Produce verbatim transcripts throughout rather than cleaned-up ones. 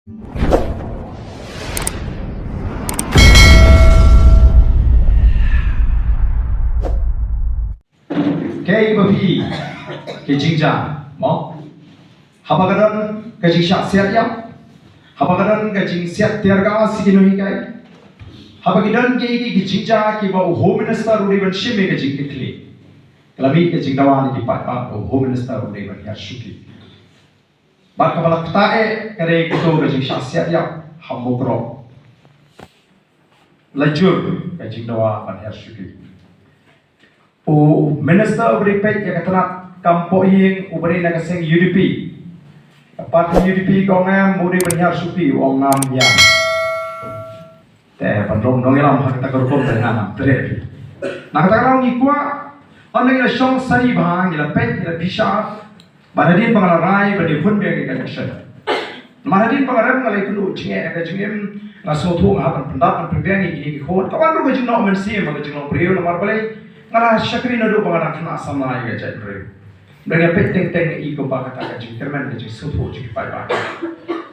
Kaei ba phi, ki jingjia, mo? Haba ka don ka jingshah siat ïap, haba ka don ka jingsiat tiar ka si ki nonghikai, haba ki don ki, ki, ki jingjia kiba u Home Minister u dei ban shim ïa ka jingkitkhlieh. Ka la mih ka jingdawa na ki paidbah ba u Home Minister u dei ban hiar shuki. Bad kaba la ktah eh ka dei kato ka jingshah siat ïap ha Mukroh. La jur ka jingdawa ban hiar shuki. U minister uba dei peit ïa ka tnat kam pohïing uba dei na ka seng U D P. Ka party U D P ka ong em u dei ban hiar shuki, u ong ngam ïa. Te ban rong nongïalam ha kata ka rukom te nga ngam treh. Na kata ka daw ngi kwah, ynda ngi la shong sani bha, ngi la peit, ngi la bishar, bad hadien ba nga la rai ban ïakhun biang ïa ka election. Namar hadien ba nga rem nga la ïakynduh jingeh ha ka jingim, nga sngewthuh nga hap ban pyndap ban pynbiang ïa kine ki khun. Ka wan ruh ka jingnoh mynsiem ha ka jinglong briew, namar balei nga la shakri naduh ba nga dang khynnah samla ïa ka jaitbynriew. Hynrei nga peit teng teng nga i kumba kata ka jingkyrmen ka jingsngewthuh jong ki paidbah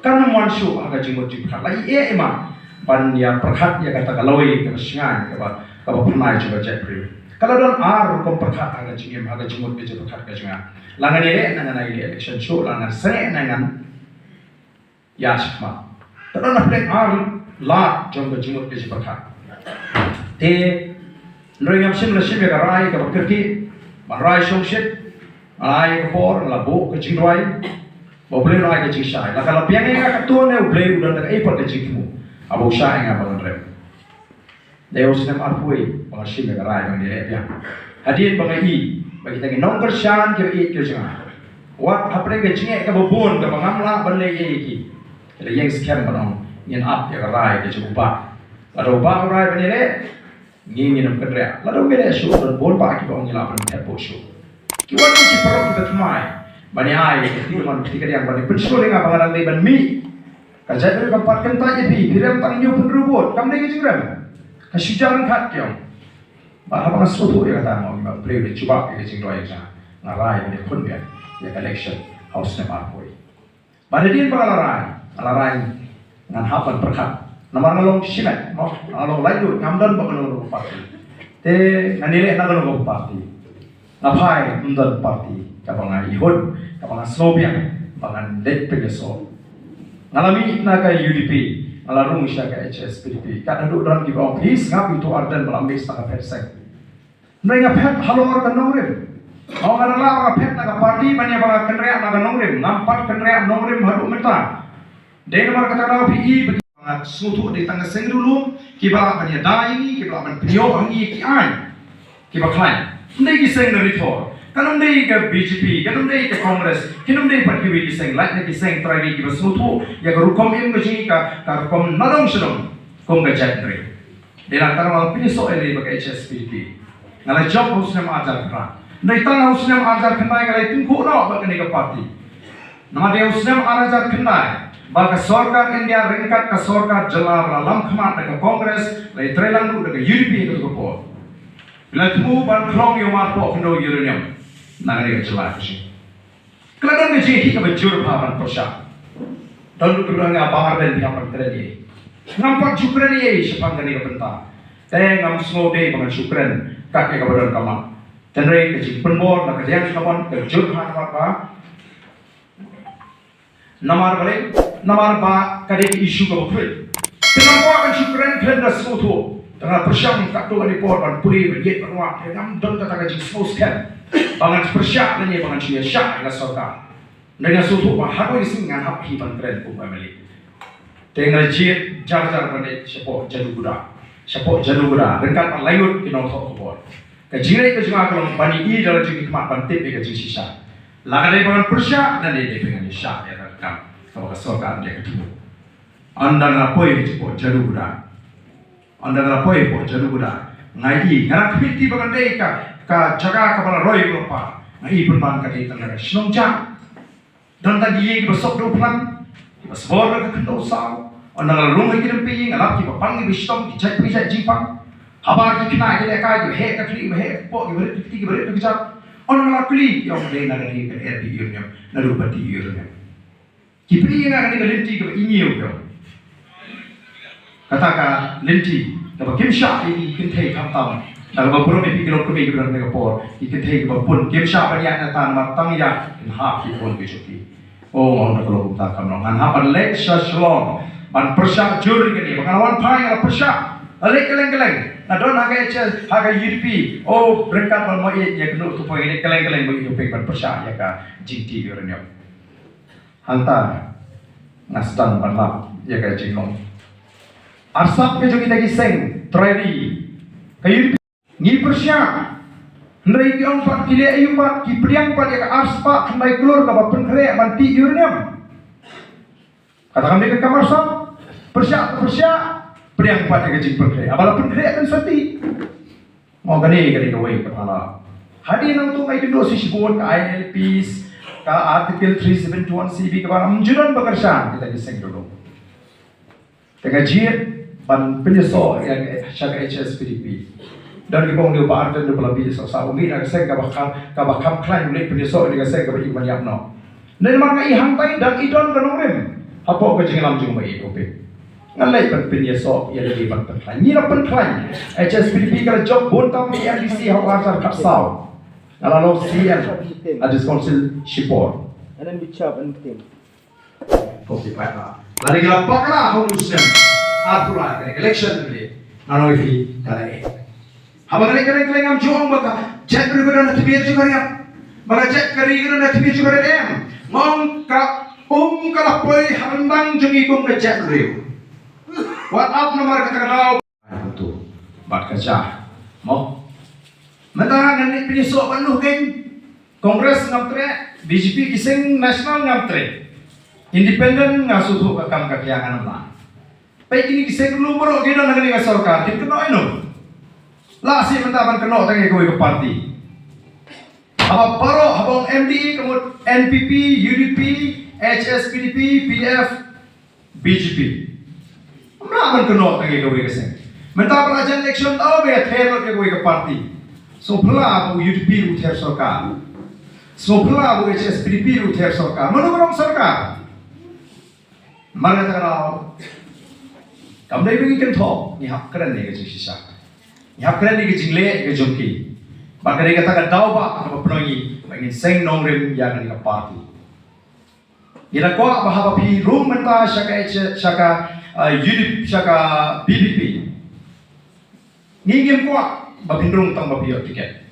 kan ym wan shuh ha ka jingmut jingpyrkhat. La i eh i man ban ïa pyrkhat ïa kata ka lawei kaba shngaiñ kaba, kaba phyrnai jong ka jaitbynriew. Ka la don ar rukom pyrkhat ha ka jingim, ha ka jingmut ka jingpyrkhat ka jong nga. La ngan ïaleh ne ngan ïaleh election shuh, la ngan sangeh ne ngan ïa shikmat. Ka don hapdeng ar lad jong ka jingmut ka jingpyrkhat. Te hynrei ngam shym la shim ïa ka rai kaba kyrkieh ban rai shongshit. Nga la ai ka por, nga la buh ka jingduwai ba U Blei un ai ka jingshai. La ka la biang ïa nga katto ne U Blei u don da kaei pat ka jingthmu haba u shah ïa nga ba ngan rem. Dei ha u snem arphew wei ba nga shim ïa ka rai ba ngan ïaleh biang. Hadien ba nga i ba kita ki nongkyrshan kiba ïeit ki jong nga, wat hapdeng ka jingeh kaba bun kaba ngam lah ban leh ei ïa ki, ki la ïeng skhem ban ong ngin ap ïa ka rai ka jong u Bah. Lada u Bah u rai ban ïaleh, ngi ngin ym kynriah. Lada um ïaleh shuh, don bun bah kiba ong ngi lah ban thep buh shuh. Ki wan ki paralok kiba thymmai ban ïa ai ka kti kamon ka kti kadiang ban ïa pynshoi ïa nga ba nga dang dei ban mih. Ka jaitbynriew kam pat kyntait ïa phi, phi rem tang hynñiew phew hynriew vote, kam dei ka jingrem. Ka shu jar ryngkat ki ong. Bad haba nga sngewthuh ïa kata nga ong, ïa U Blei u dei jubab ïa ka jingduwai jong nga. Nga rai ban ïakhun biang ïa ka election ha u snem arphew wei. Bad hadien ba nga la rai, nga la rai ngan hap ban pyrkhat. Namar nga long shimet, mo, nga long laitluid, ngam don bad kano kano ka party. Te ngan ïaleh na kano kano ka party. Nga phai, ym don party kaba nga ihun, kaba nga sngew biang ba ngan leit pynïasoh. Nga la mih na ka U D P, nga la rung sha ka H S P D P. Kat haduh don kiba ong, phi sngap, uto u Ardent ba la mih sha ka phet seng. Hynrei nga phet halor ka nongrim. Nga ong nga la, nga phet na ka party ban ïa ba nga kynriah na ka nongrim. Ngam pat kynriah nongrim haduh mynta. Dei namar kata ka daw phi i ba nga sngewthuh dei tang ka seng riewlum kiba lah ban ïada ïa ngi, kiba lah ban pynïoh ha ngi ïa ki aiñ kiba khlaiñ. Ym dei ki seng na Ri Thor, kan ym dei ka B J P, kan ym dei ka Congress, kin ym dei pat kiwei ki seng, lait na ki seng trai kiba sngewthuh ïa ka rukom im ka jong ngi, ka, ka rukom nadong shadong kum ka jaitbynriew. Dei lang tang ba pynïasoh ïa lade bad ka H S P D P. Nga la jop ha u snem ar hajar khyndai. Dei tang ha u snem ar hajar khyndai nga la ïatyngkhuh noh bad kane ka party. Namar dei ha u snem ar hajar khyndai ba ka sorkar India ryngkat ka sorkar jylla ba la lam khmat da ka Congress la ïatreilang ruh da ka U D P ha kato ka por. Ba la thmu ban khlong ïa u marpoh khyndew uranium na kane ka jylla ka jong ngi. Ka la don ka jingïakhih kaba jur bha ban pyrshah. Don ruh kiba ong ïa Bah Ardent phi hap ban kren ei. Ngam pat ju kren ei shaphang kane ka bynta. Te ngam sngew dei ba ngan shu kren kat ïa kaba don ka mat. Hynrei ka jingpynbor na ka liang ka mon ka jur bha namar ba, namar balei, namar ba ka dei ka issue kaba khraw. Te ngam kwah ban shu kren khlem da sngewthuh. Te nga pyrshang katto katne por ban pule ban ïeit ban wad, te ngam don kata ka jingsngew skhem ba ngan pyrshah lane ba ngan shu ïaishah ïa ka sorkar. Nga sngewthuh ba ha kawei ka sngi ngan hap hi ban kren kum u M L A. Te nga la jied jar jar ban leit shapoh Jaduguda. Shapoh Jaduguda ryngkat bad lai ngut ki nongthoh khubor. Ka jingngeit ka jong nga ka long ban ïohi da la jong ki khmat ban tip ïa ka jingshisha. La ka dei ba ngan pyrshah lane dei ba ngan ïaishah ïa ka kam kaba ka sorkar ym dei ka thmu. Ynda nga la poi shapoh Jaduguda. Ynda nga la poi hapoh Jaduguda, nga ïohi, nga dang khmih te ba kan dei ka, ka jaka kaba la roi lypa. Nga ïohi pynban ka dei tang ka shnong jong. Don tang ki ïing kiba sop da u phlang, kiba sbor da ka khyndew saw. Ynda nga la rung ha ki lympi ïing, nga lap kiba pang kiba shitom, ki jait pa jait jingpang. Haba ki khynnah ki lehkai, kiba heh ka khlieh kiba heh ka kpoh, kiba rit ka kti kiba rit ka kjat. Ynda nga la kylli, ki ong dei na ka dei ka R B uranium, naduh ba dei uranium. Ki plie ïa nga kane ka lynti kaba i ñiew ka. Kata ka lynti kaba kim shah ïa ki kynthei khamtam. Da kaba burom ïa phi ki longkmie kiba don ha kane ka por. Ki kynthei kiba pun kim shah ban ïaid nangta namar tang ïa kin hap ki khun ki jong ki. O, nga ong da ka long kumta kam long. Ngan hap ban leit sha Shillong ban pyrshah jur ïa kane. Ba ngan wan phai nga la pyrshah. Nga leit kylleng kylleng. Nga don ha ka H S, ha ka U D P. O, ryngkat ban mo ïa, ïa kano tu poi leit kylleng kylleng mo ïa tu poi ban pyrshah ïa ka jingtih uranium. Hangta nga sdang ban lap ïa ka jinglong. Arsap ka jong kita ki seng trai ri ka U D P ngi pyrshah. Hynrei ki ong pat ki leh aïu pat, ki pdiang pat ïa ka arspah khyndai klur kaba pynkhreh ban tih uranium. Kata kam dei ka kam arsap. Pyrshah, pyrshah, pdiang pat ïa ka jingpynkhreh. Haba la pynkhreh kan sa tih. Mo kane ka dei kawei ka phala. Hadien nangta nga ïakynduh sa shibun ka I L Ps, ka Article three seven two one C B kaba ym ju don ba kyrshan kita ki seng duh. Te nga jied ban pynïasoh ïa ka, sha ka H S P D P. Don kiba ong dei ba ar dei ba la pynïasoh sa ong ïa ka seng kaba kham, kaba kham khlaiñ, leit pynïasoh ïa ka seng kaba i ban ïap noh. Namar nga i hangtai dang i don ka nongrim hapoh ka jingïalam jong u Bah Ïeit Hoping. Nga leit ban pynïasoh ïa lade ban pynkhlaiñ. Ngi la pynkhlaiñ. H S P D P ka la jop bun tam ïa M D C ha u arhajar khatsaw. Nga la long C E M ha District Council shipor. And then we chop and thing. Ko ki pat la. Lada ngi la bakla ha u snem arphew lai ka election ni. Nga ong ïa phi ka la eh. Haba nga leit kylleng kylleng ngam ju ong ba ka jaitbynriew ka don ha tbiar jong ka riat. Ba ka jait ka ri ka don ha tbiar jong ka riat em. Nga ong ka um ka la poi ha ryndang jong ngi kum ka jaitbynriew. Wat ap namar kata ka daw. Ai, betul. Bad ka jah. Mo. Mynta ngan leit pynïasoh ban luh kein. Congress ngam treh, B J P ki seng national ngam treh. Independent nga sngewthuh ka kam ka khia ngan ym lah. Peit kine ki seng ruh baroh ki don ha kane ka sorkar, kin kynnoh ïano? Lah shi mynta ban kynnoh tang ïa kawei ka party. Haba baroh, haba ong M D A ka mut N P P, U D P, H S P D P, P F, B J P. Ym lah ban kynnoh tang ïa kawei ka seng. Mynta ba la jan election, oh, ba ïa ther lut ïa kawei ka party. Sngewphylla ba u U D P u ther sorkar. Sngewphylla ba u H S P D P u ther sorkar. Mano ba long sorkar? Mar kata ka daw. Kam dei ba ngi kynthoh, ngi hap kren ïa ka jingshisha. Ngi hap kren ïa ka jingleh ïa ka jong ki. Bad ka dei kata ka daw ba kaba pynlong ngi ba ngin seng nongrim ïa kane ka party. Ngi da kwah ba haba phi rung mynta sha ka H-, sha ka, uh, U D P, sha ka P D P. Ngi ngim kwah ba phin rung tang ba phi ïoh tiket.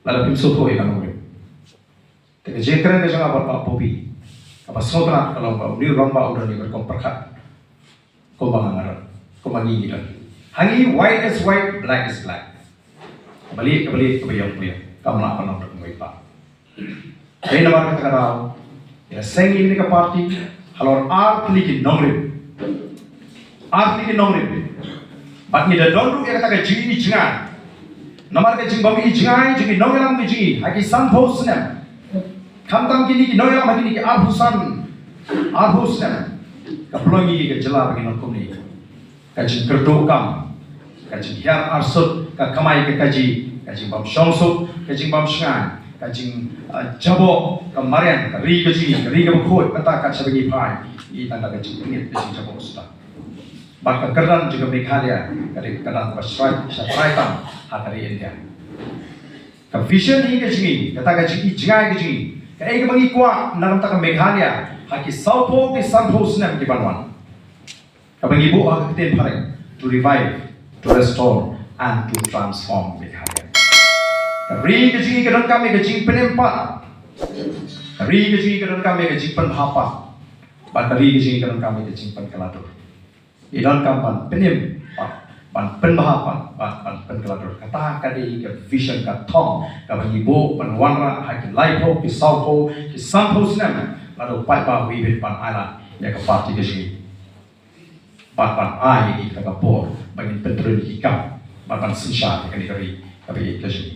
Lada phim sngewthuh ïa ka nongrim. Te ka jingkren ka jong nga bad Bah Bobby kaba sngewtynnat ka long ba une u rangbah u don ïa ka rukom pyrkhat. Kumba nga don, kumba ngi ngi don. Ha ngi white is white, black is black. Kaba lieh kaba lieh, kaba ïong kaba ïong. Kam lah ban long da kumwei pat. Dei namar kata ka daw ïa seng ïa kane ka party halor ar tylli ki nongrim. Ar tylli ki nongrim. Bad ngi da don ruh ïa kata ka jingi jngai. Namar ka jingbym i jngai jong ki nongïalam ka jong ngi ha ki sanphew snem. Khamtam kine ki nongïalam ha kine ki arphew san, arphew snem ka pynlong ïa ka jylla ba ngi long kumne. Ka jingkyrduh kam, ka jinghiar arsut, ka kamai ka kajih, ka jingbym shong suk, ka jingbym shngaiñ, ka jing, ah, jaboh ka mariang, ka ri ka jong ngi, ka ri kaba khuid, kata ka shaba ngi phai, ngi tang da ka jingpynïap, ka jingjaboh suda. Bad ka kyrdan jong ka Meghalaya ka dei ka kyrdan kaba shai, shai trai tam ha ka ri India. Ka vision hi ka jong ngi, kata ka jing, jngai ka jong ngi. Kaei kaba ngi kwah na ka bynta ka Meghalaya ha ki sawphew ki sanphew snem ki ban wan. Kaba ngi buh ha ka ktien phareng, to revive, to restore and to transform Meghalaya. Ka ri ka jong ngi ka donkam ïa ka jingpynim pat. Ka ri ka jong ngi ka donkam ïa ka jingpynbha pat. Bad ka ri ka jong ngi ka donkam ïa ka jingpynkylla dur. I donkam ban pynim pat, ban pynbha pat, ban, ban pynkylla dur. Kata ka dei ka vision, ka thong kaba ngi buh ban wanrah ha ki laiphew, ki sawphew, ki sanphew snem. Lada u paidbah u ibit ban ailad ïa ka party ka jong ngi. Bad ban ai ïa ngi kata ka por ba ngin pyntreikam bad ban synshar ïa kane ka ri kaba ïeit ka jong ngi.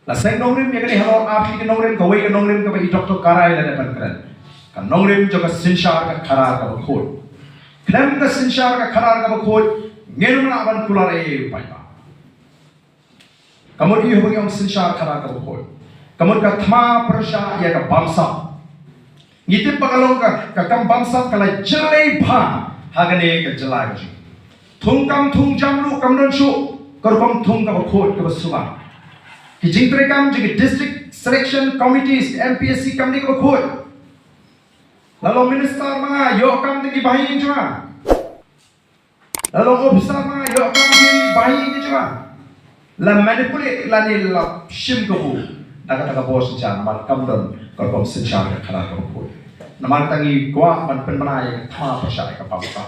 La seng nongrim ïa kane halor ar tylli ki nongrim, kawei ka nongrim kaba i Doctor Karai la dep ban kren. Ka nongrim jong ka synshar ka khadar kaba khuid. Khlem ka synshar ka khadar kaba khuid ngin ym lah ban kular ei ei u paidbah. Ka mut ïa u ba ngi ong synshar khadar kaba khuid. Ka mut ka thma pyrshah ïa ka bamsap. Ngi tip ba ka long ka, ka kam bamsap ka la jyllei bha ha kane ka jylla ka jong ngi. Thung kam thung jam ruh kam don shuh ka rukom thung kaba khuid kaba suba. Ki jingtrei kam jong ki District Selection Committees, M P S C kam dei kaba khuid. La long minister ma nga, ïoh kam da ki bahaïing jong nga. La long officer ma nga, ïoh kam da ki bahaïing jong nga. La manipulate lane la shim kabu da kata ka bor synshar namar kam don ka rukom synshar ka khadar kaba khuid. Namar kata ngi kwah ban pynbna ïa ka thma pyrshah ïa ka bamsap.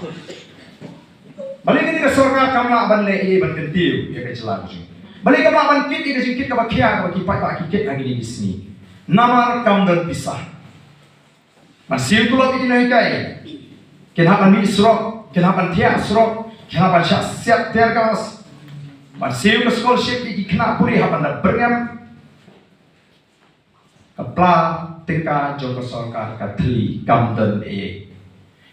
Balei kane ka sorkar kam lah ban leh ïa ban kyntiew ïa ka jylla ka jong ngi? Balei kam lah ban kit ïa ka jingkit kaba khia kaba ki paidbah ki kit ha kine ki sngi? Namar kam don pisa. Ban siew tulop ïa ki nonghikai, kin hap ban mih surok, kin hap ban thiah surok, kin hap ban shah siat tear gas. Ban siew ka scholarship ïa ki khynnah puri hap ban da byrngem. Ka pla tyngka jong ka sorkar ka thylli, kam don ei.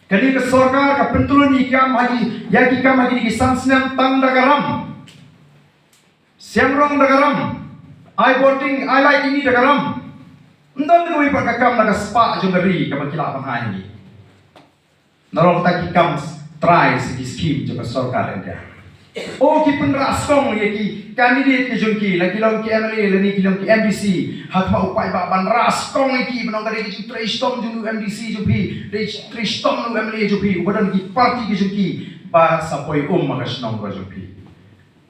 Kane ka sorkar ka pyntlun ïa ki kam ha ki, ïa ki kam ha kine ki san snem tang da ka ram. Seng rong da ka ram, ai bor ting ai lai ïa ngi da ka ram. Ym don kawei pat ka kam na ka spah jong ka ri kaba ki lah ban ai ïa ngi. Nalor kata ki kam trai sa ki skim jong ka sorkar India. O ki pynrah skong ïa ki candidate ki jong ki, la ki long ki M L A lane ki long ki M D C. Ha khmat u paidbah ban rah skong ïa ki ban ong ka dei ka jingtrei shitom jong u M D C jong phi, dei trei shitom u M L A jong phi, uba don ki party ki jong ki ba sa poi um ha ka shnong ka jong phi.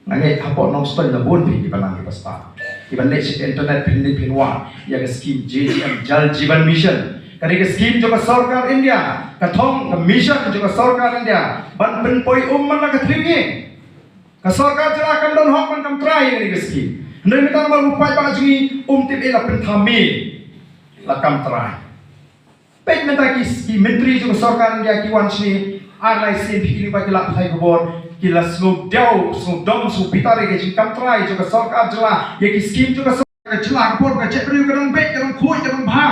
Nga ngeit hapoh Nongstoiñ la bun phi kiba nang kiba stad, kiba leit sha internet phin leit phin wad ïa ka skim J J M, Jal Jeevan Mission. Ka dei ka skim jong ka sorkar India, ka thong ka mission jong ka sorkar India ban pynpoi um man la ka thylliej. Ka sorkar jylla kam don hok ban kam trai ïa ka skim. Hynrei mynta namar u paidbah jong ngi um tip ei la pynthame, la kam trai. Peit mynta ki, ki myntri jong ka sorkar India ki wan shane ar lai sien phi ïohi ba ki la pathai khubor, ki la sngewdiaw, sngewdom, sngewbitar ïa ka jingkam trai jong ka sorkar jylla ïa ki skim jong ka sorkar jylla. Ka por ka jaitbynriew ka dang beit, ka dang khuid, ka dang bha,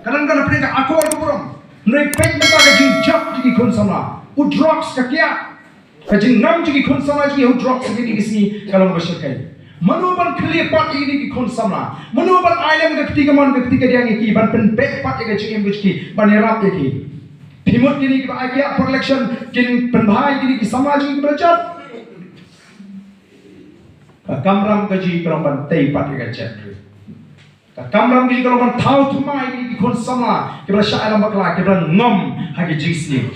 ka dang don hapdeng ka akor ka burom. Hynrei peit mynta ka jingjop jong ki khun samla, u drugs ka kiad. Ka jingngam jong ki khun samla jong ngi ha u drugs ha kine ki sngi ka long ba shyrkhei. Mano ban khlieh pat ïa kine ki khun samla? Mano ban ai lem ka kti kamon ka kti kadiang ïa ki, ban pynbeit pat ïa ka jingim ka jong ki, ban ïarap ïa ki? Phi mut kine kiba ai kiad por election kin pynbha ïa kine ki samla jong ngi kiba la jot? Ka kamram ka jong ngi ka long ban tei pat ïa ka jaitbynriew. Ka kamram ka jong ngi ka long ban thaw thymmai ïa ki khun samla kiba la shah ïalam bakla, kiba la ngam ha ki jingsniew.